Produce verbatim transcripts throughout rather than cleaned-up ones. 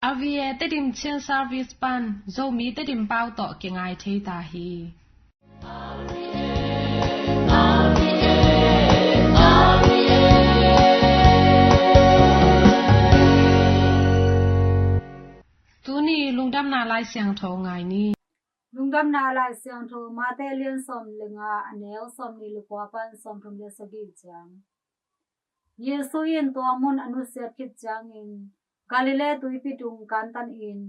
R V A Tedim Chin Service pan Zomi Tedim pau tawh kingai thei ta hi. Tuni lungdamna Lai Siangtho ngai ni. Lungdamna Lai Siangtho Mate lian sawm le nga, a neu sawm nih le kua pan sawm thum le sagih ciang. Jesu in tua mun a nusiat khit ciangin Galilee tuipi tung kantanin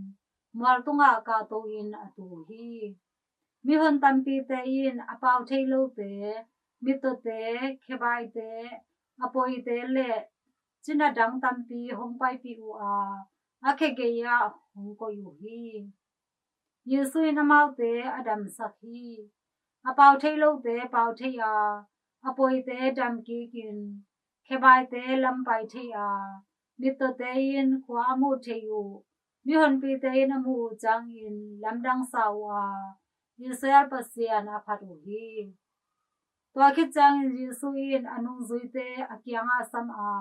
mual tungah kahto in a tu hi. Mihon tampite in a pau thei lote, mittawte, khebaite, a pawite le cina dang tampi hong paipih uh a, a khe gei-ah hong koih uh hi. Jesu in amaute a damsak hi. A pau thei lote pau thei a, a pawite dam kikin, khebaite lam pai thei a, mittawte in khua a muh thei uh, mihonpite in a muh uh ciangin lamdang sa uh a, Israel Pasian a phat uh hi. Tua khit ciangin Jesu in a nungzuite a kiangah sam a,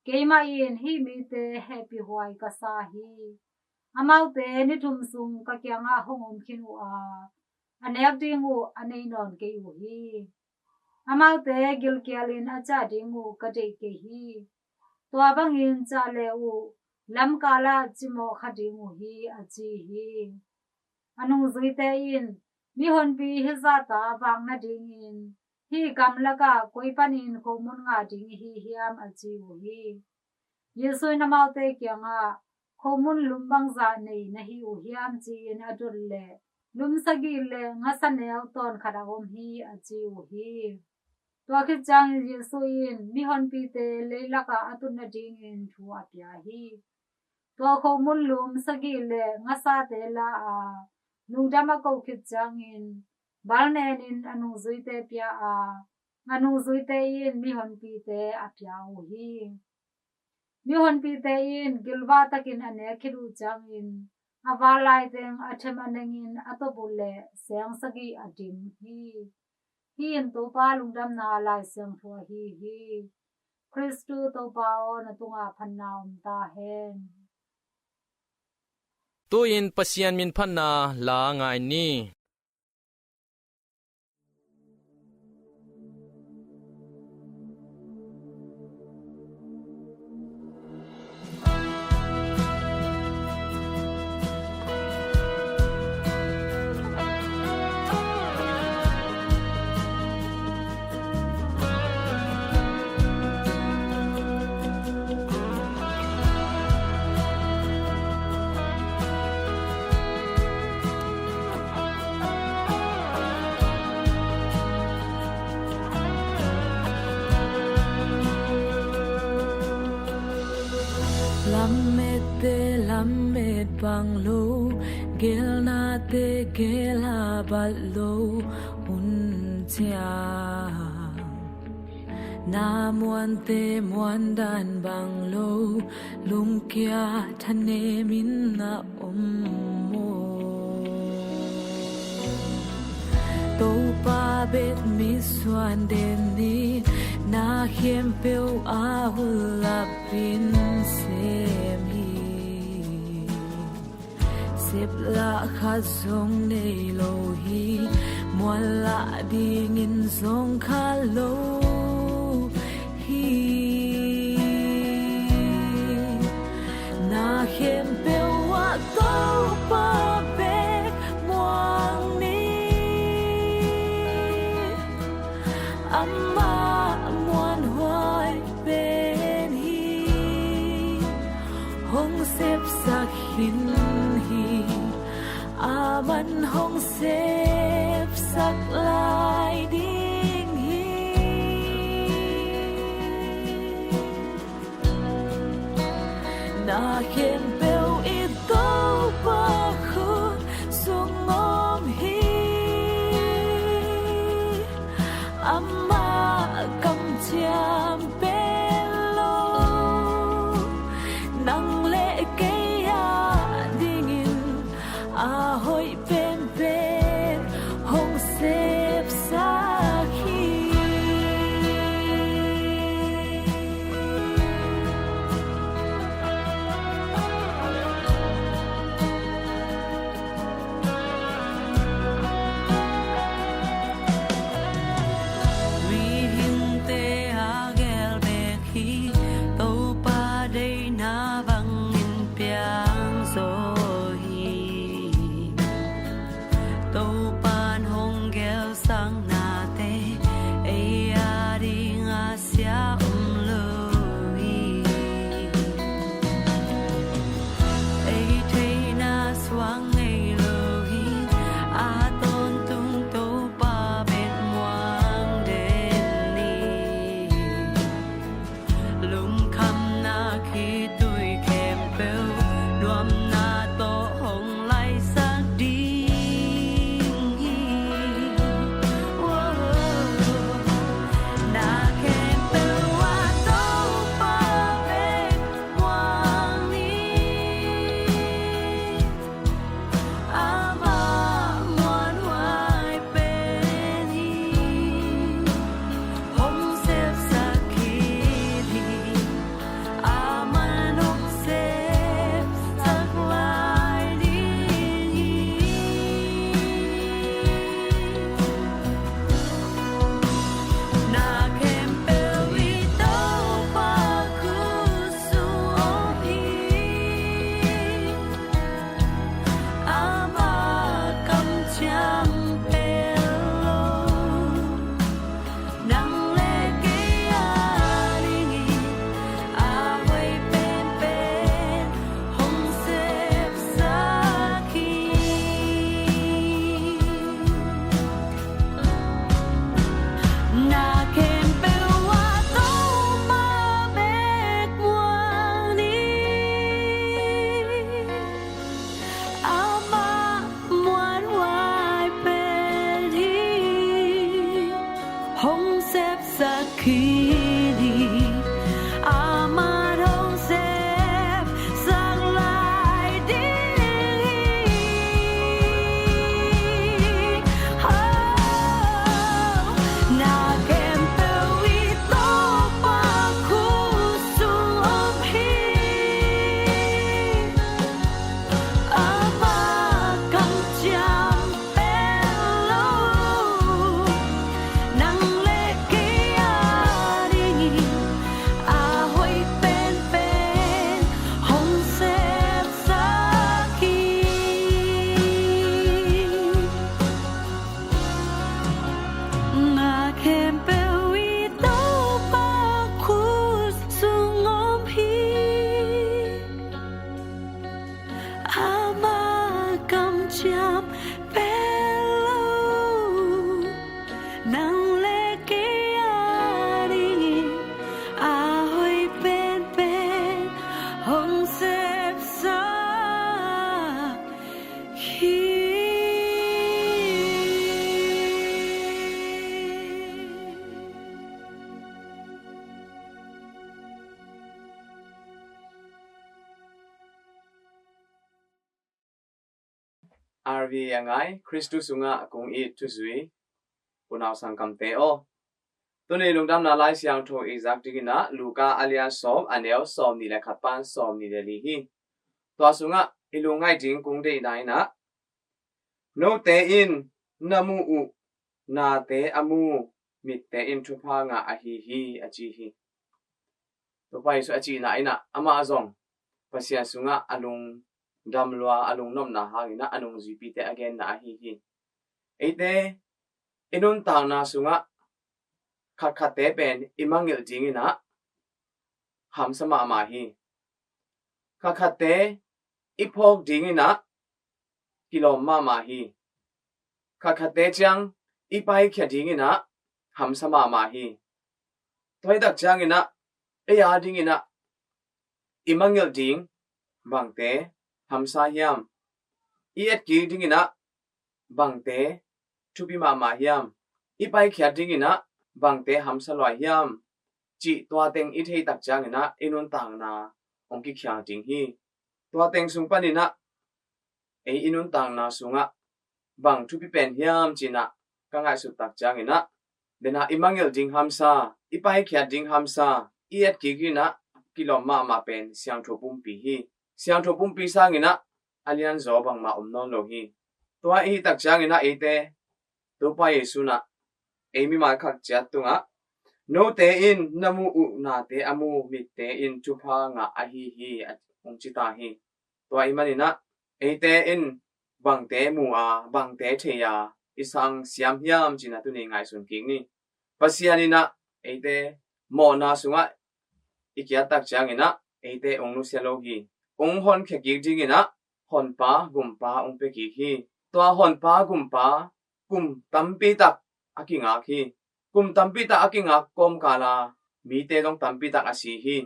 keimah in hih mite hehpihhuai ka sa hi. Amaute ni thum sung ka kiangah hong om khin uh a, a nek ding uh a nei nawn kei uh hi. Amaute gilkialin a ciah ding uh ka deih kei hi. Tua bangin ciah le uh, lamkalah cimawh kha ding uh hi, a ci hi. A nungzuite in, mihonpi hih zahta vak nadingin hih gamlakah koi panin khomun ngah ding i hi hiam, a ci uh hi. Jesu in amaute kiangah, khomun lum bangzah nei na hi uh hiam, ci-in a dot leh, lum sagih le ngasa neu tawn khat a om hi, a ci uh hi. Tua khit ciangin Jesu in mihonpite leilakah a tut nadingin thu a pia hi. Tua khomun lum sagih le ngasate la a, lungdam a koh khit ciangin bal nenin a nungzuite pia a, a nungzuite in mihonpite a pia uh hi. Mihonpite in gilvah takin a nek khit uh ciangin a val laiteng a them a nengin a top uh leh seng sagih a dim hi. Hih in Topa lungdamna Lai Siangtho ahi hi. Khristu Topa aw, na tungah phatna om ta hen. Tu-in Pasian min phatna la ngai ni. Lammette lammet bang lo, gelnate gel a bat lo hun ciang, na muante muandan bang lo, lungkia thanemin na om maw? Topa bek mitsuan den ni, na khempeuh a hun lapin sem hi. Sep lah khat zong nei lo hi, muan lah dingin zong khat lo hi. Na khempeuh ah Topa bek muang ni. Amah muanhuai pen hi, hong sepsak khin hi. Aman hong sepsak lai ding hi. Na khempeuh i Topa khut sung om hi. Amah kamciam pen lo, nang le kei a dingin a hoih penpen hong sepsak hi. ciam pen lo, nang le kei a dingin a hoih penpen hong sepsak hi. R V A a ngai, Khristu sungah kong it thuzui unau sangkamte aw. Tuni lungdamna Lai Siangtho i zak dingin ah Luka a lian sawm, a neu sawm nih le khat pan sawm nih le li hi. Tua sungah i lungngaih ding kong deihna in ah, note in na muh uh nate a mu mitte in thupha ngah ahi hi, a ci hi. Topa Jesu a cihna in ah amah zong Pasian sungah a lungdam lua, a lungnopna hangin ah a nungzuipite a genna ahi hi. Eite i nuntakna sungah khatkhatte pen i mangngilh dingin ah hamsa mahmah hi. Khatkhatte i phawk dingin ah kilawm mahmah hi. Khatkhatte ciang i paikhia dingin ah hamsa mahmah hi. Tua hi tak ciangin ah ei a dingin ah i mangngilh ding bangte hamsa hiam? I etkik dingin ah bangte thupi mahmah hiam? I paikhiat dingin ah bangte hamsa luai hiam? Cih tua teng i theih tak ciangin ah i nuntakna hong kikhial ding hi. Tua teng sung panin ah ei i nuntakna sungah bang thupi pen hiam ci-in ah ka ngaihsut tak ciangin ah, den ah i mangngilh ding hamsa, i paikhiat ding hamsa, i etkik in ah kilawm mahmah pen siangtho pumpi hi. Siangtho pumpi sangin ah a lianzaw bangmah om nawn lo hi. Tua i hih tak ciangin ah eite Topa Jesu in ah ei mimal khat ciat tungah, note in na muh uh nate a mu mitte in thupha ngah ahi hi, a hong ci ta hi. Tua ahih manin ah eite in bangte mu a, bangte thei a i sang siam hiam ci-in ah tuni ngaihsun kik ni. Pasian in ah eite mawhna sungah i kiat tak ciangin ah eite hong nusia lo hi. Hong honkhia kik dingin ah honpa gumpa hong pia kik hi. Tua honpa gumpa kum tampi tak a kingak hi. Kum tampi tak a kingak kawmkal a mite zong tampi tak a si hi.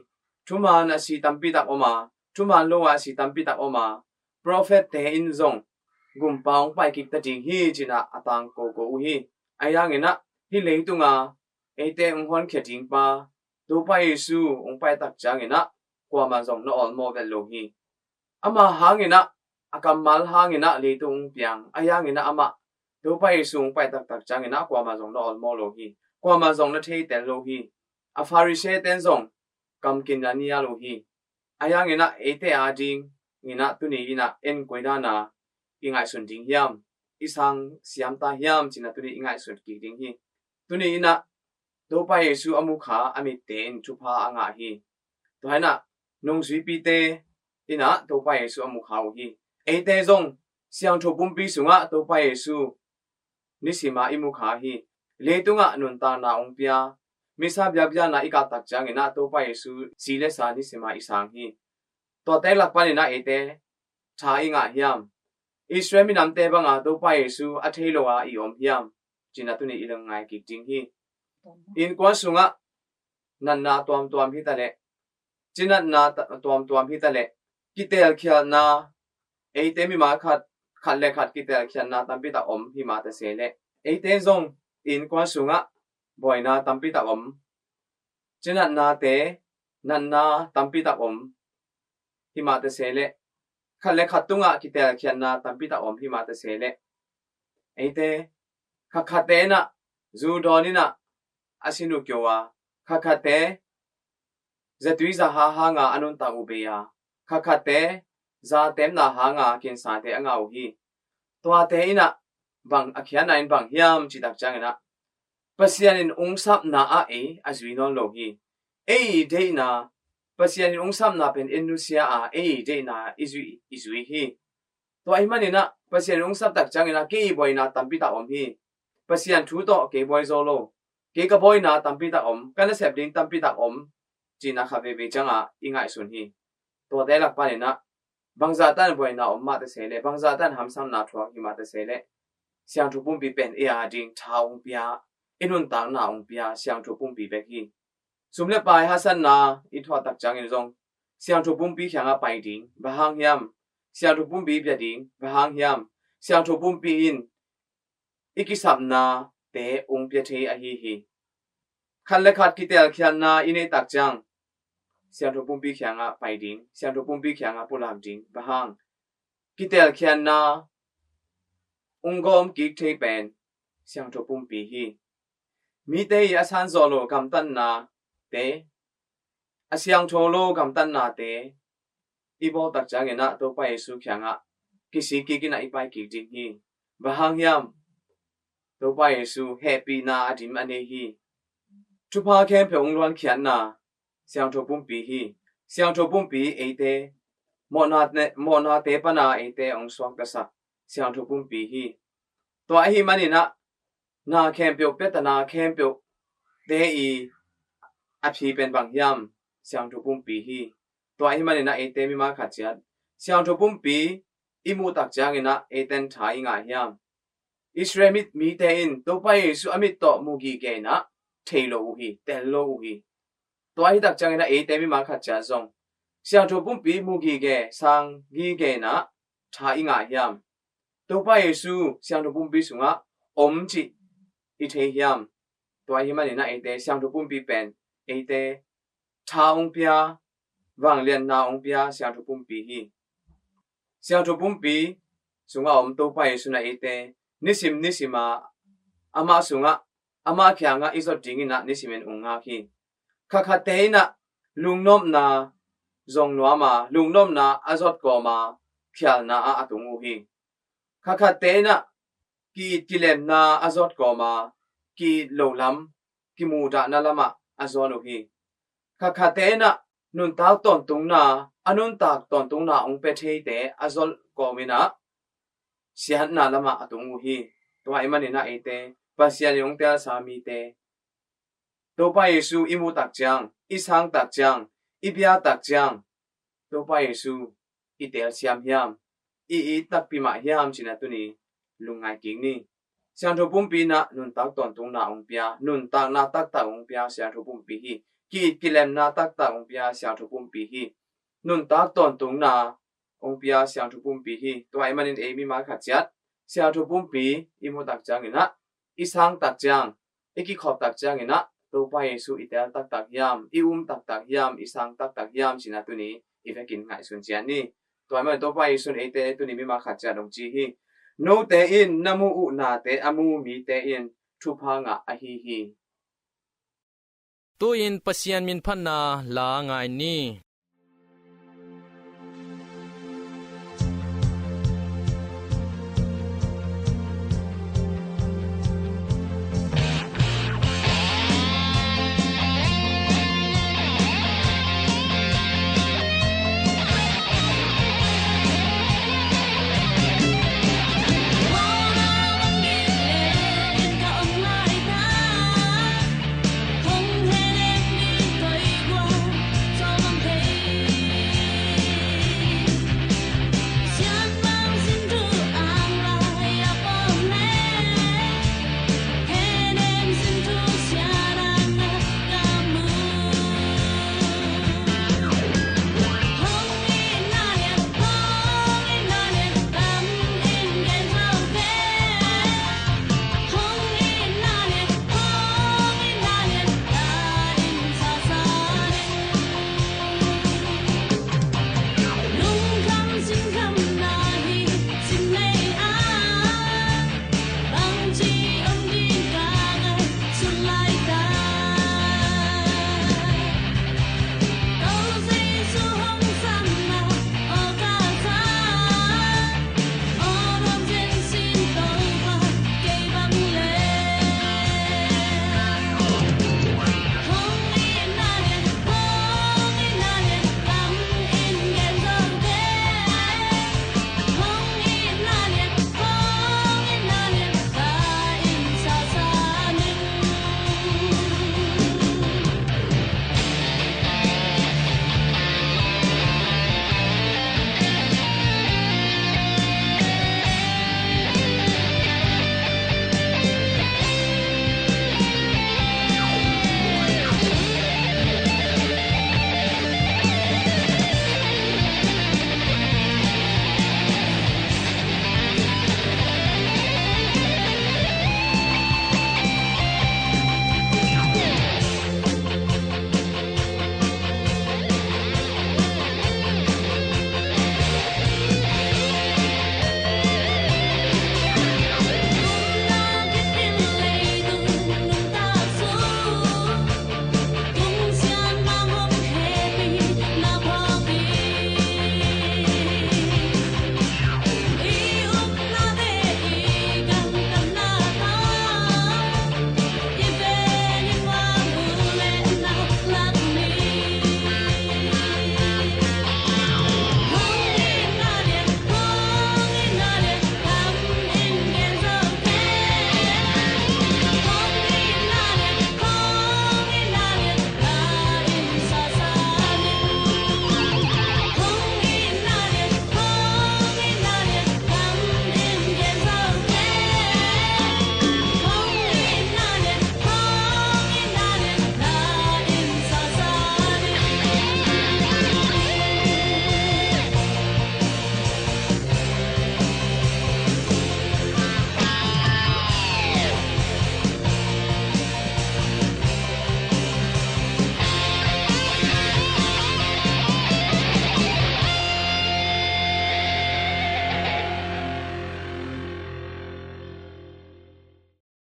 Thuman a si tampi tak om a, thuman lo a si tampi tak om a, profet-te in zong gumpa hong pai kik ta ding hi ci-in ah a tangko ko uh hi. Ahi hangin ah hih leitung a eite hong honkhia ding pa Topa Jesu hong pai tak ciangin ah kuamah zong na awlmawh vet lo hi. Ama hangin ah, a kammal hangin ah leitung hong piang, ahi hangin ah amah Topa Jesu hong pai taktak ciangin ah kuamah zong na awlmawh lo hi. Kuamah zong na theitel lo hi. A Pharisee-te in zong kam kin na nia lo hi. Ahi hangin ah eite a dingin ah tuni in ah en koi dan a i ngaihsun ding hiam, i sang siam ta hiam ci-in ah tuni i ngaihsun kik ding hi. Tuni in ah Topa Jesu a mu kha a mitte in thupha a ngah hi. Tua hi-in ah nungzuipite in ah Topa Jesu a mu kha uh hi. Eite zong siangtho pumpi sungah Topa Jesu nisim a i mu kha hi. Leitungah nuntakna hong pia, misa biakbiakna i kah tak ciangin ah Topa Jesu si le sa nisim a i sang hi. Tuate lak panin ah eite tha i ngah hiam? Israel minamte banga Topa Jesu a thei lo a i om hiam? Ci-in ah tuni i lungngai kik ding hi. Innkuan sungah natna tuamtuam hi ta leh, cinatna ta-, tuamtuam hi ta leh, kitelkhialhna, eite mimal khat, khat le khat kitelkhialhna tampi tak om hi mah ta se leh, eite zong innkuan sungah buaina tampi tak om, cinatnate, natna tampi tak om hi mah ta se leh, khat le khat tungah kitelkhiatna tampi tak om hi mah ta se leh, eite khatkhatte in ah zu dawn in ah a sin uh kio a, khatkhatte zatui zaha hanga a nuntak uh bei a, khatkhatte zatepna hanga kinsate a ngah uh hi. Tuate in ah bang a khiatna in bang hiam cih tak ciangin ah, Pasian in hong sapna ah ei a zui nawn lo hi. Ei deihna, Pasian in hong sapna pen en nusia a, ei deihna i zui, i zui hi. Tua ahih manin ah Pasian in hong sap tak ciangin ah kei buaina tampi tak om hi. Pasian thu tawh kei buai zo lo. Kei ka buaina tampi tak om, ka nasep ding tampi tak om, ci-in ah kha veivei ciangah i ngaihsun hi. Tuate lak panin ah bangzah tan buaina om mah ta se leh, bangzah tan hamsatna thuak hi mah ta se leh, siangtho pumpi pen i a ding tha ong pia, i nuntakna ong pia siangtho pumpi bek hi. Sum le pai hasatna i thuak tak ciangin zong siangtho pumpi kiangah pai ding, bang hang hiam? Siangtho pumpi bia ding, bang hang hiam? Siangtho pumpi in i kisapnate ong pia thei ahi hi. Khat le khat kitelkhiatna i neih tak ciang siangtho pumpi kiangah pai ding, siangtho pumpi kiangah pulak ding, bang hang? Kitelkhiatna ong gawm kik thei pen siangtho pumpi hi. Mite i a sanzawh lo gamtatnate, a siangtho lo gamtatnate i bawl tak ciangin ah Topa Jesu kiangah kisik kik in ah i pai kik ding hi. Bang hang hiam? Topa Jesu hehpihna a dim a nei hi. Thupha khempeuh ong luankhiatna siangtho pumpi hi. Siangtho pumpi eite mawhna ne-, mawhnate pana eite ong suaktasak siangtho pumpi hi. Tua ahih manin ah na khempeuh, piatana khempeuh te i a phi pen bang hiam? Siangtho pumpi hi. Tua ahih manin ah eite mimal khat ciat siangtho pumpi i muh tak ciangin ah eiten tha i ngah hiam? Israel mit, mite in Topa Jesu a mit tawh mu gige in ah thei lo uh hi, tel lo uh hi. Tua hi tak ciangin ah eite mimal khat ciat zong siangtho pumpi mu gige, sang gige in ah tha i ngah hiam? Topa Jesu siangtho pumpi sungah om cih i thei hiam? Tua ahih manin ah eite siangtho pumpi pen eite tha ong pia, vangliatna ong pia siangtho pumpi hi. Siangtho pumpi sungah om Topa Jesu in ah eite nisim nisim a amah sungah, amah kiangah i zot dingin ah nisim in ong ngak hi. Khatkhatte in ah lungnopna zong nuam a, lungnopna a zot kawm a, khialna ah a tung uh hi. Khatkhatte in ah ki-it kilemna a zot kawm a, ki-it lo lam, kimudahna lamah a zuan uh hi. Khatkhatte in ah nuntak tawntungna, a nuntak tawntungna ong pia theite a zot kawm in ah siatna lamah a tung uh hi. Tua ahih manin ah eite Pasian in ong telsa mite Topa Jesu i muh tak ciang, i sang tak ciang, i bia tak ciang, Topa Jesu i telsiam hiam, i it takpi mah hiam cih na tuni lungngai kik ni. Siangtho pumpi in ah nuntak tawntungna ong pia, nuntakna taktak ong pia siangtho pumpi hi. Ki-it kilemna taktak ong pia siangtho pumpi hi. Nuntak tawntungna ong pia siangtho pumpi hi. Tua ahih manin ei mimal khat ciat siangtho pumpi i muh tak ciangin ah, i sang tak ciang, i kikhop tak ciangin ah Topa Jesu i tel taktak hiam, i um taktak hiam, i sang taktak hiam cih na tuni i vekin ngaihsun ciat ni. Tua ahih manin Topa Jesu in eite tuni mimal khat ciat ong ci hi. Note in na muh uh nate a mu mite in thupha ngah ahi hi. Tu-in Pasian min phatna la ngai ni.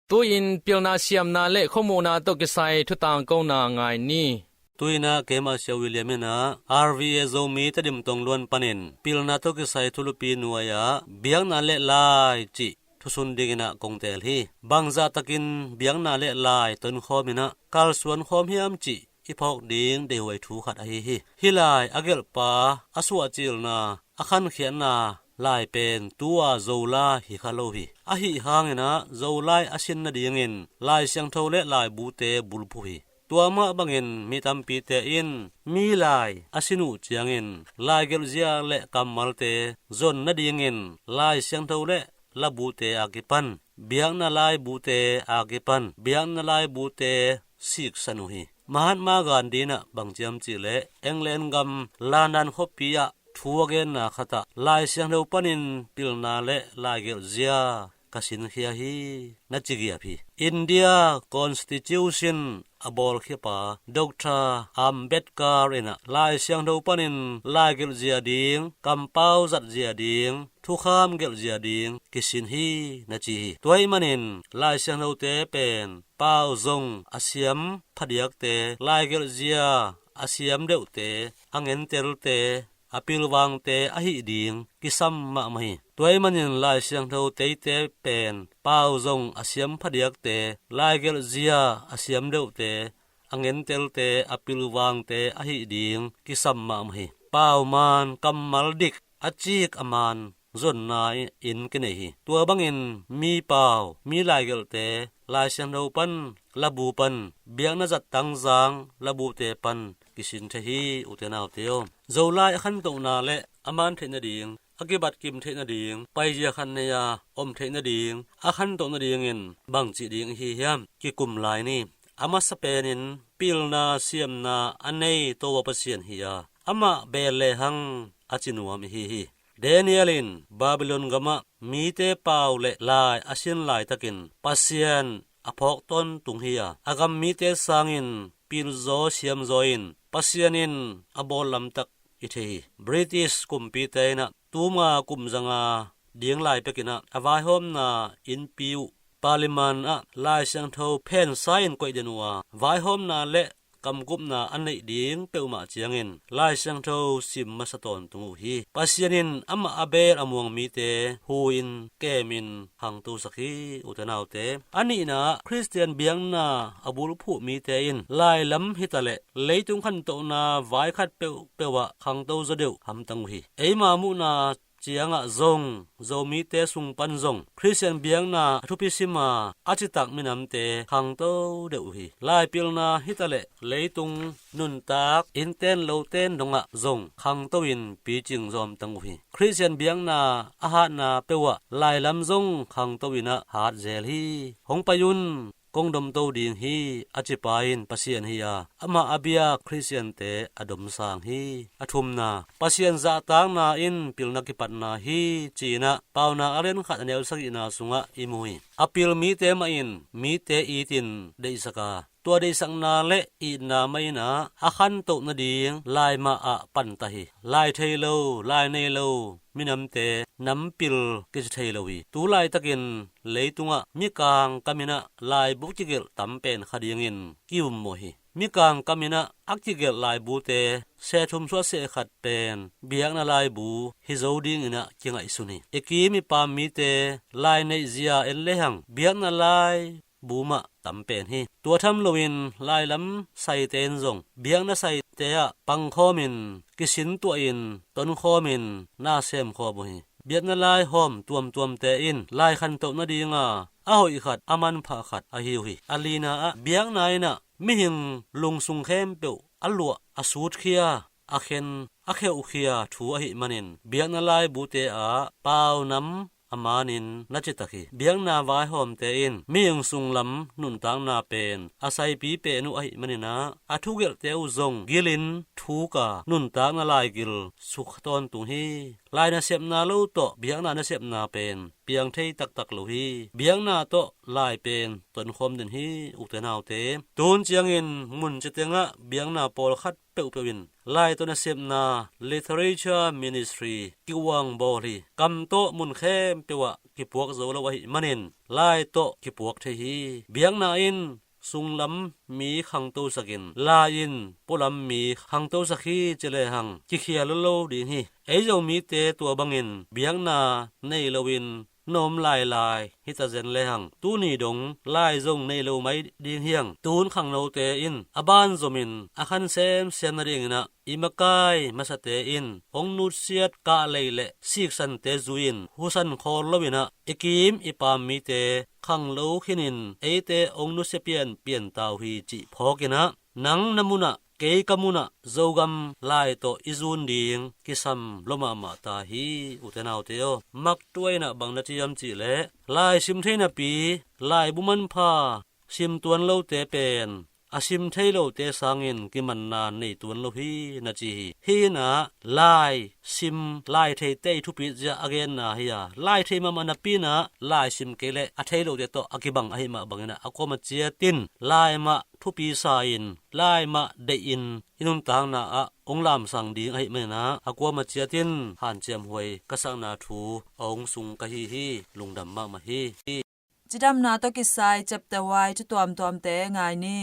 Tu-in pilna siamna le khuamuhna tawh kisai thutang kona ngai ni. Tu-in ah keimah Sia William in ah R V A Zomi Tedim tong luan panin pilna tawh kisai thulupi nuai-ah biakna le lai cih thusun dingin ah kong teel hi. Bangzah takin biakna le lai tonkhawm in ah kalsuan khawm hiam cih i phawk ding deihhuai thu khat ahi hi. Hih lai a gelhpa a suahcilna, a khankhiatna lai pen tu-a Zolai hi kha lo hi. Ahi hangin ah Zolai a sin nadingin Lai Siangtho le laibute bulphuh hi. Tua mah bangin mi tampite in mi lai a sin uh ciangin laigelhzia le kammalte zon nadingin Lai Siangtho le labute a kipan, biakna laibute a kipan, biakna laibute siksan uh hi. Mahatma Gandhi in ah bang ciam cihleh England gam London khuapi ah thu a genna khatah Lai Siangtho panin pilna le laigelhzia ka sinkhia hi, na ci giap hi. India Constitution a bawlkhiapa Doctor Ambedkar in ah Lai Siangtho panin laigelhzia ding, kampau zatzia ding, thukham gelhzia ding kisin hi, na ci hi. Tua ahih manin Lai Siangthote pen pau zong a siam phadiakte, laigelhzia a siam deuhte, a ngentelte, a pilvangte ahih ding kisam mahmah hi. Tua ahih manin Lai Siangtho teite pen pau zong a siam phadiakte, laigelhzia a siam deuhte, a ngentelte, a pilvangte ahih ding kisam mahmah hi. Pau man, kammal dik, a cik a man zonna in kinei hi. Tua bangin mi pau, mi laigelhte Lai Siangtho pan, labu pan, biakna zat tangzang labute pan kisin thei hi, ute naute aw. Zolai a khantohna le a man theih nading, a kibatkim theih nading, paizia khat nei-a om theih nading, a khantoh nadingin bangci ding ihi hiam? Kikum lai ni. A masa penin pilna siamna a nei Topa Pasian hi-a, amah bel lehang a ci nuam ihi hi. Daniel in Babylon gamah mite pau le lai a sin laitakin Pasian a phawk tawntung hi-a, a gam mite sangin pilzaw siamzaw in Pasian in a bawl lamtak i thei hi. British kumpite in ah tuma kum zanga ding lai pekin ah a vaihawmna innpi uh Parliament ah Lai Siangtho phensa in koih den uh a, vaihawmna le kamkupna a neih ding peuhmah ciangin Lai Siangtho sim masa tawntung uh hi. Pasian in amah a bel a muang mite hu-in kemin khangtosak hi, ute naute. A nihna ah Khristian biakna a bulphuh mite in lailam hitaleh leitung khantohna vai khat peuhpeuh ah khangto zaw deuh hamtang uh hi. Eima muhna ciangah zong, Zomite sung pan zong Khristian biakna a thupi sima a citak minamte khangto deuh uh hi. Laipilna hitaleh leitung nuntak innten loten dongah zong khangto-in picing zaw hamtang uh hi. Khristian biakna a hatna peuhah lailam zong khangto-in ah hat zel hi. Hong pai un, kong domto ding hi, a cipa in Pasian hi-a, amah a biak Khristiante a domsang hi. A thumna, Pasian zahtakna in pilna kipatna hi, ci-in ah Paunak a lian khat a neu sagihna sungah i mu hi. A pil mite mah in mite itin deihsak a, tua deihsakna le itna mah in ah a khantoh nading lai mah ah panta hi. Lai thei lo, lai nei lo minamte nampil kici thei lo hi. Tu laitakin leitungah mikang kamin ah laibu kigelh tam pen kha dingin ki-ummawh hi. Mikang kamin ah a kigelh laibute seh thum suah seh khat pen biakna laibu hi zo dingin ah kingaihsun hi. I kim i pam mite lai neihzia en lehang biakna laibu mah tam pen hi. Tua tham loin lailam saite in zong biakna saite ah pangkhawmin, kisintuahin, tonkhawmin na semkhawm uh hi. Biakna lai hawm tuamtuamte in lai khantoh nadinga a hoih khat, a manpha khat ahi uh hi. A lina ah biakna in ah mihing lungsung khempeuh a luah, a sutkhia, a khen, a kheuhkhia thu ahih manin biakna laibute ah pau nam a manin na citak hi. Biakna vaihawmte in mihing sunglam nuntakna pen a saipi pen uh ahih manin ah a thugelhte uh zong gilin thuk a, nuntakna laigil sukha tawntung hi. Lai nasepna lo tawh biakna nasepna pen piang thei taktak lo hi. Biakna tawh lai pen tonkhawm den hi, ute naute. Tun ciangin mun citengah biakna pawlkhat peuhpeuh in lai tawh nasepna, literature ministry, ki-uang bawl hi. Kam tawh mun khempeuh ah kipuak zo lo ahih manin lai tawh kipuak thei hi. Biakna in sunglam mi khangtosakin lai in pualam mi khangtosak hi ci lehang kikhial lo ding hi. Ei Zomite tua bangin biakna nei loin na om lailai hita zen lehang tuni dong lai zong nei lo mai ding hiang. Tun khangnote in a ban zomin a khan semsem nadingin ah i makai masate in hong nutsiat kah lei le siksante zui-in husan khawl loin ah i kim i pam mite khanglo khinin eite hong nusia pianpian ta uh hi cih phawkin ah nang na munah kei ka munah Zogam lai tawh i zun ding kisam lua mahmah ta hi. Ute naute aw, Mark Twain in ah bang na ci hiam cih leh lai sim thei napi laibu manpha sim tuan lote pen a sim thei lote sangin kimanna nei tuan lo hi na ci hi. Hih in ah lai sim lai theite i thupi zia a genna hi a, lai thei mahmah napi in ah lai sim kei leh a thei lote tawh a kibang ahih mah bangin ah a kuama ciatin lai mah thupi sa-in lai mah deih in i nuntakna ah hong lamsang ding ahih manin ah a kuama ciatin hanciam huai ka sakna thu a hong sung ka hi hi. Lungdam mahmah hi. Cidamna tawh kisai chapter Y thu tuamtuamte ngai ni.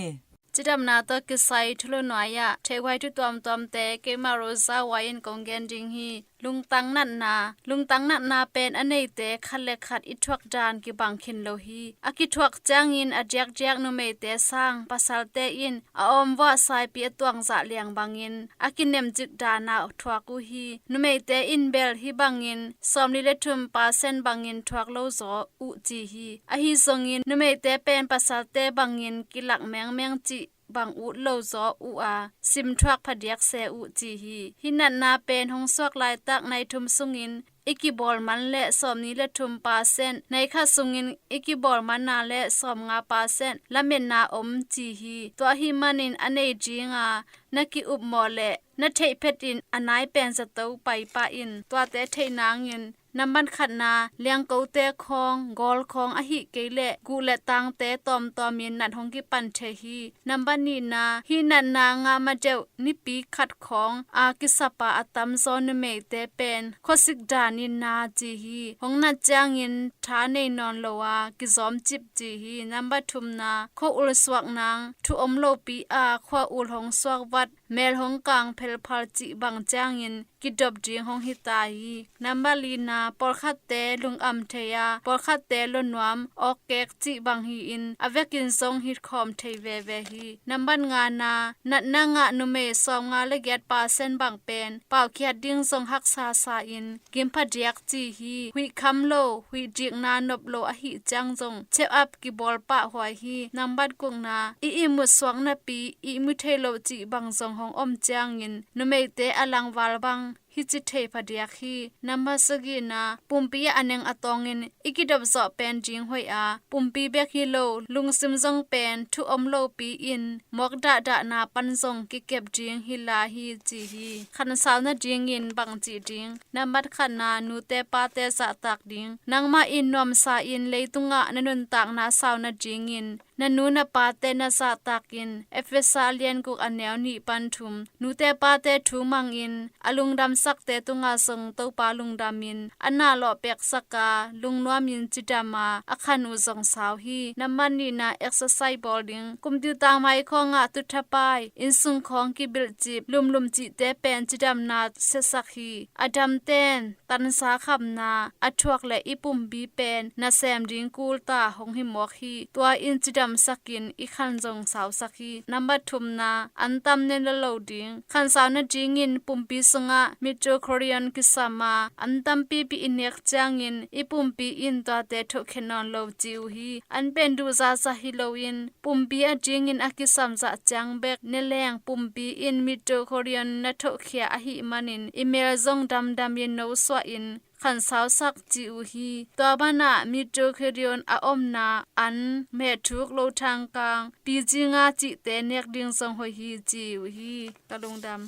Cidamna tawh kisai thulu nuai-ah theih huai thu tuamtuamte keimah Rosa White in kong gen ding hi. Lungtang natna. Lungtang natna pen a neite khat le khat i thuak dan kibang khin lo hi. A kithuak ciangin a diakdiak numeite sang pasalte in a awmvuah saipi a tuangzah liang bangin a kinemcik dana thuak uh hi. Numeite in bel hih bangin sawmli le thum percent bangin thuak lo zaw uh ci hi. Ahi zongin numeite pen pasalte bangin kilak mengmeng cih bang ut lo zaw uh a, sim thuak phadiak se uh ci hi. Hih natna pen hong suak laitak nai thum sungin i kibawl man le sawmni le thum percent, nai khat sungin i kibawl manna le sawmnga percent lametna om ci hi. Tua ahih manin a nei dinga na ki-upmawh le na theih phetin a nai pen zato paipah in. Tuate theih nangin nambat khatna, liangkote khawng, gawl khawng ahih kei leh guh le tangte tawmtawmin nat hong kipan thei hi. Nambat nihna, hih natna ngah ma deuh nipi khat khawng a kisapa a tamzaw numeite pen khuasik danin na ci hi. Hong nat ciangin tha nei nawn lo a kizawmcip ci hi. Nambat thumna, khua ul suak nang, thu om lopi a khua ul hong suak vat, mel hong kang phelphal cih bang ciangin kidop ding hong hi ta hi. Nambat lina, pawlkhatte lungam thei a, pawlkhatte luanuam awkkek cih bang hi-in a vekin zong hi khawm thei veve hi. Nambat ngana, natna ngah numei sawmnga le giat percent bang pen paukhiat ding zong haksa sa-in gim phadiak ci hi. Huih kham lo, huih dikna nop lo ahih ciang zong check up kibawl pah huai hi. Nambat gukna, i ihmut suak napi ihmu thei lo cih bang zong hong om ciangin numeite a langval bang hici thei phadiak hi. Nambat sagihna, pumpi a neng a tawngin i kidop zawh pen ding hoih a, pumpi bek hi lo lungsim zong pen thu om lopi in mawk dahdahna pan zong kikep ding hi lai hi ci hi. Khansau nadingin bang cih ding? Nambat khatna, nute pate zahtak ding. Nangmah in nuamsa in leitungah na nuntakna sau nadingin na nu na pate na zahtakin, Efesa a lian guk a neu nih pan thum. Nute pate thu mangin a lungdamsakte tungah zong Topa lungdamin a na lawhpeksak a lungnuamin cidam a a khan uh zong sau hi. Nambat nihna, exercise bawl ding. Kum tiutang mai khawngah tuthapai, innsung khawng kibilhcip, lumlum cihte pen cidamna siasak hi. A damten tansa khamna a thuak le i pumpi pen nasem ding kulta hong hi mawk hi. Tua in cidamsakin i khan zong sausak hi. Nambat thumna, antam ne lo lo ding. Khansau nadingin pumpi sungah mitochondrion kisam a, an tampipi i nek ciangin i pumpi in tuate thohkhia nawn lo ci uh hi. An pen duhzahzah hi loin pumpi adingin a kisam zah ciang bek ne leng pumpi in mitochondrion na thohkhia ahih manin i mel zong damdamin nosuahin khansausak ci uh hi. Tua banah mitochondrion a omna an, mehthuk, lothangkang, pizinga cihte nek ding zong hoih hi ci uh hi. Ka lungdam.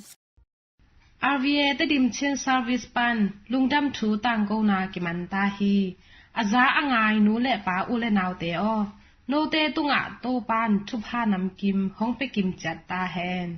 R V A Tedim Chin Service pan lungdam thu tangkona kiman ta hi. A za a ngai nu le pa u le naute aw, note tungah Topan thupha namkim hong pia kim ciat ta hen.